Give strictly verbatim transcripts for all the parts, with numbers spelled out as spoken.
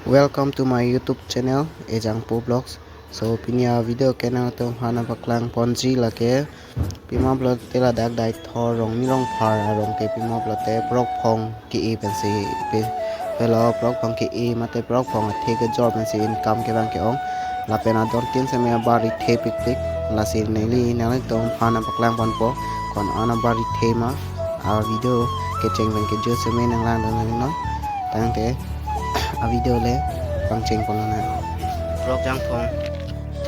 Welcome to my YouTube channel, Ejangpo Vlogs. So, pini a video ke nangtum aphan nangpaklang ponji lake, pima pulote ladak Deithor Rongmi Rongphar arong ke pima pulote prokphong ke-e pensi pe, pelo prokphong ke-e mate prokphong athe kejor pensi income kevang ke-ong. Lapen adon tin seme abari the pikpik, lasi neli nangtum aphan nangpaklang ponpo, ko-an abari the ma, a video kecheng pen kejut seme nanglangdun nangnon. Tangte a video le pangcheng ponlonang. Prokjangphong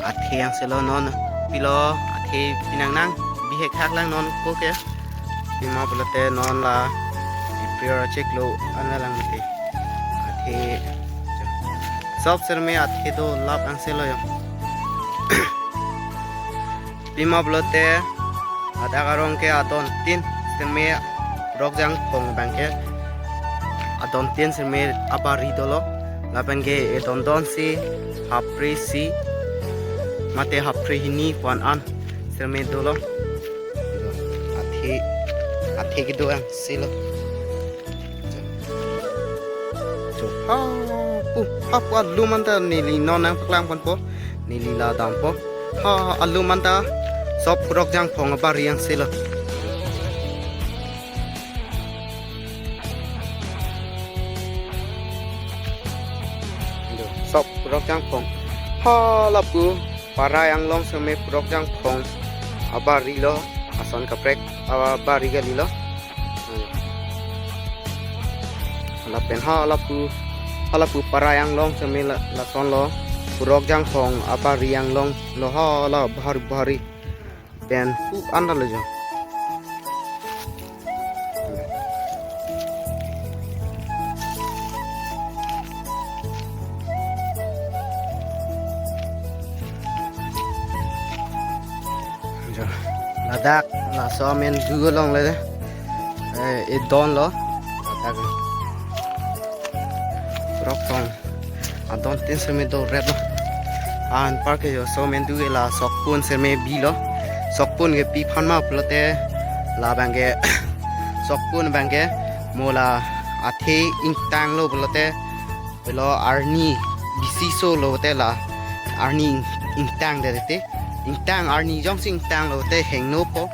athe angselo non, pilo athe pinangnang, bihek hak lang non ko ke. Pima pulote non la April achiklo an lang mati. Athe sop seme athe dolap angselo yo. Pima pulote ladak arong ke adon tin seme prokjangphong abang ke adon tin seme abari dolo. Lapen ke edondon si hapre isi mate hapre hini pu-an an seme dolo. Athe, athe kedo angselo. Jo, hapu, hapu alum anta neli non nangpaklang ponpo, neli la dampo. Ha, alum anta sop prokjangphong abari angselo. Jo, sop prokjangphong. Ha, lapu Parai anglong seme prokjangphong abari lo, ason kaprek abari kalilo. Lapen ha lapu, ha lapu Parai anglong seme la, lasonlo, prokjangphong abari anglong lo, ha la bhari bhari pen pu anda lo jo. Jo, ladak laso amendu along le, eh, edonlo. Ladak prokphong adon tin seme do-ret lo. Anpar ke jo laso amendu ke la sokpon seme bilo. Sokpon ke pi aphan ma pulote labang ke sokpon abang ke mo la athe ingtanglo pulote pelo arni bisi solo te la arni ing-, ingtangdet te. Ingtang arni jongsi ingtanglo te hingnopo.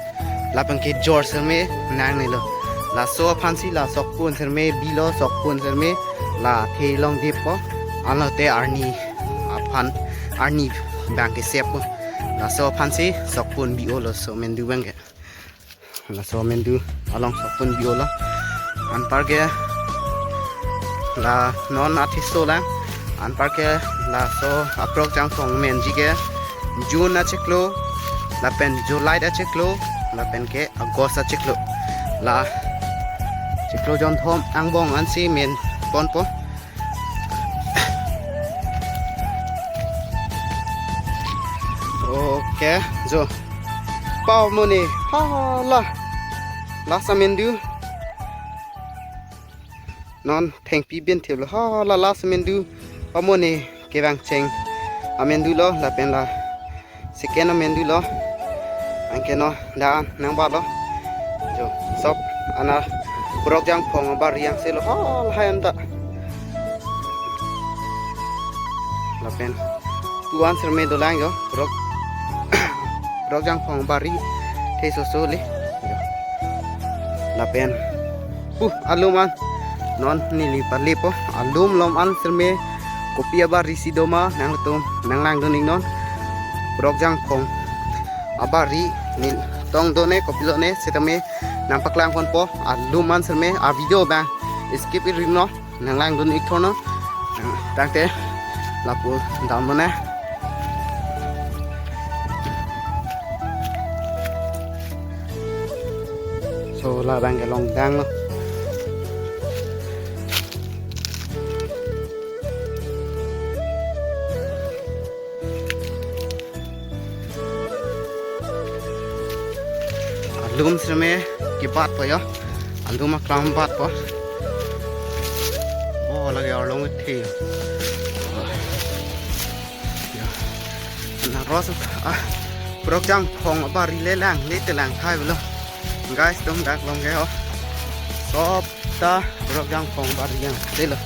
Lapen kejor seme nangnelo. Laso aphansi la sokpon seme bilo, sokpon seme la athe longdippo. Anlote arni aphan, arni abang ke seppo. Laso aphansi sokpon bi-olo laso amendu abang ke. Laso amendu along sokpon bi-olo. Anpar ke la non athe so lang. Anpar ke laso aprokjangphong menji ke June achiklo, lapen July achiklo, lapen ke August achiklo. La chiklo jonthom angbong ansi men ponpo. Okay, jo. Pamone, ha la. Laso amendu. Non thengpi ben theplo, ha la laso amendu. Pamone kevangcheng amendu lo, lapen la second amendu lo. Anke non dak nangbalo. Jo, sop ana prokjangphong abari angselo, ha lahai anta. Lapen tu-an seme dolang jo, prok, prokjangphong abari the soso le. Jo. Lapen pu alum an non neli palepo, alum lom an seme kopi abari si doma nangtum nanglangdun iknon. Prokjangphong abari neli tong done kopilo ne setame nangpaklang ponpo, alum an seme a video abang skip irinon, nanglangdun ikthornon. Tangte lapu damlo ne. So labang ke longdanglo. Alum seme kebatpo yo. Alum aklam batpo. Oh, lake arlong the yo. Ya. Nang ros, ah, prokjangphong abari le lang, le te lang khai belo. Guys, dong dak long ke ho. Sop ta prokjangphong abari yang te lo.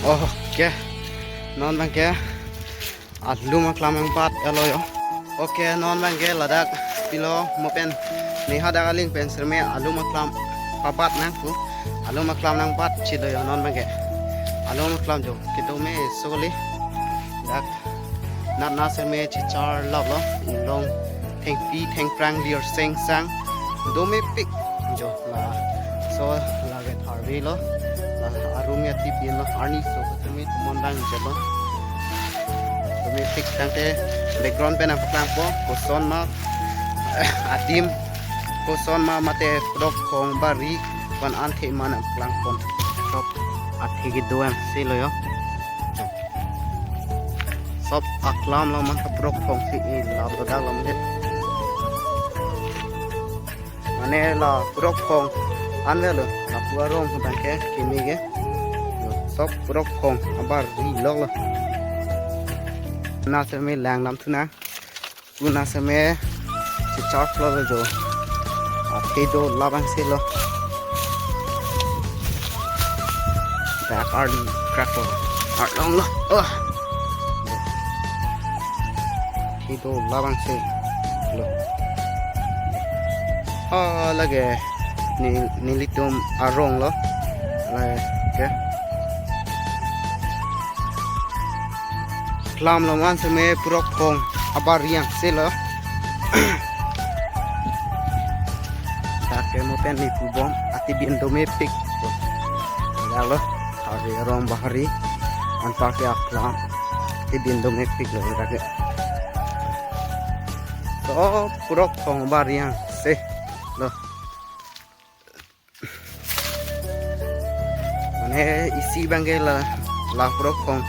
Okay. Non abangke alum aklam nangbat-etlo jo. Okay, non abangke ladak pilo mo pen ne hadak aling pen sirme alum aklam pabat nangpu. Alum aklam nangbat chilo jo non abangke. Alum aklam jo. Kedome so kali. Dak nat na sirme chicharlaplo. Inglong thengpi thengphrang lir sengsang domepik jo. Laso lake tharvelo. La arong atibinlo, arni so kachumi tomon dang jalo. Domepik tangte background pen nangpaklangpo, koson ma adim, koson ma mate pudok khong bari, kon anthe ma nangpaklangpon. Sop athe kedo-an silo jo. Sop aklam lo man ka pudok khong si, eh, lap ladak lam det. Mane la pudok khong anvelo, lapu arong abangke kimi ke. Sop pudok khong abariloklo. Na sirme lang lam thu na. Kuna sirme chicharlaplo jo. Athe do labang silo. Dak arli kraklo. Arlonglo. Oh. Athe do labang silo. Oh, lake ne, nelitum aronglo. Lake. Klamlo man sirme pudok khong abari angselo. Dak ke mo pen ne pubom atibin domepik. Dak lo, hari arong bahari, anparke aklam, atibin domepiklo dak ke. So, pudok khong abari angse lo. Mane isi abangke la, la pudok khong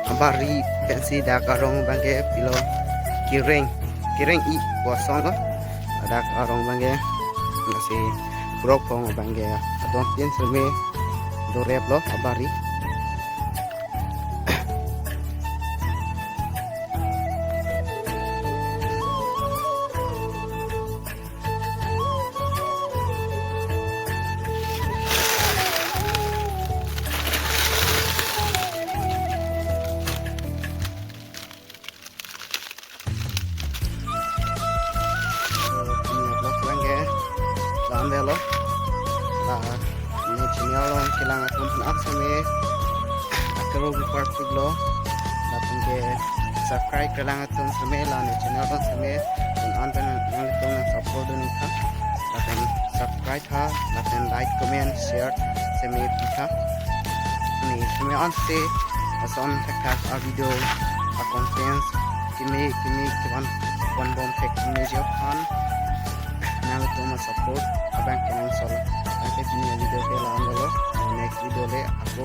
abari pensi dak arong abangke pilo kereng, kereng-i pu ason lo. Dak arong abangke lasi pudok khong abangke adon tin sirme doreplo abari. So, pini vlog abangke la-anlo. La ne channel along kelang atum aphan sirme akero bipar puglo. Lapen ke subscribe kelang atum sirme la ne channel along sirme. Pun an pen nangtum nang support dun tha. Lapen subscribe tha, lapen like, comment, share sirme pitha. Ne sirme ansi ason thakthak a video a contents kimi kimi kevan vanbom thek kimi jo aphan nangtum a support abangke nangsolo. Tangte pini a video ke la-anlo. Next video le ako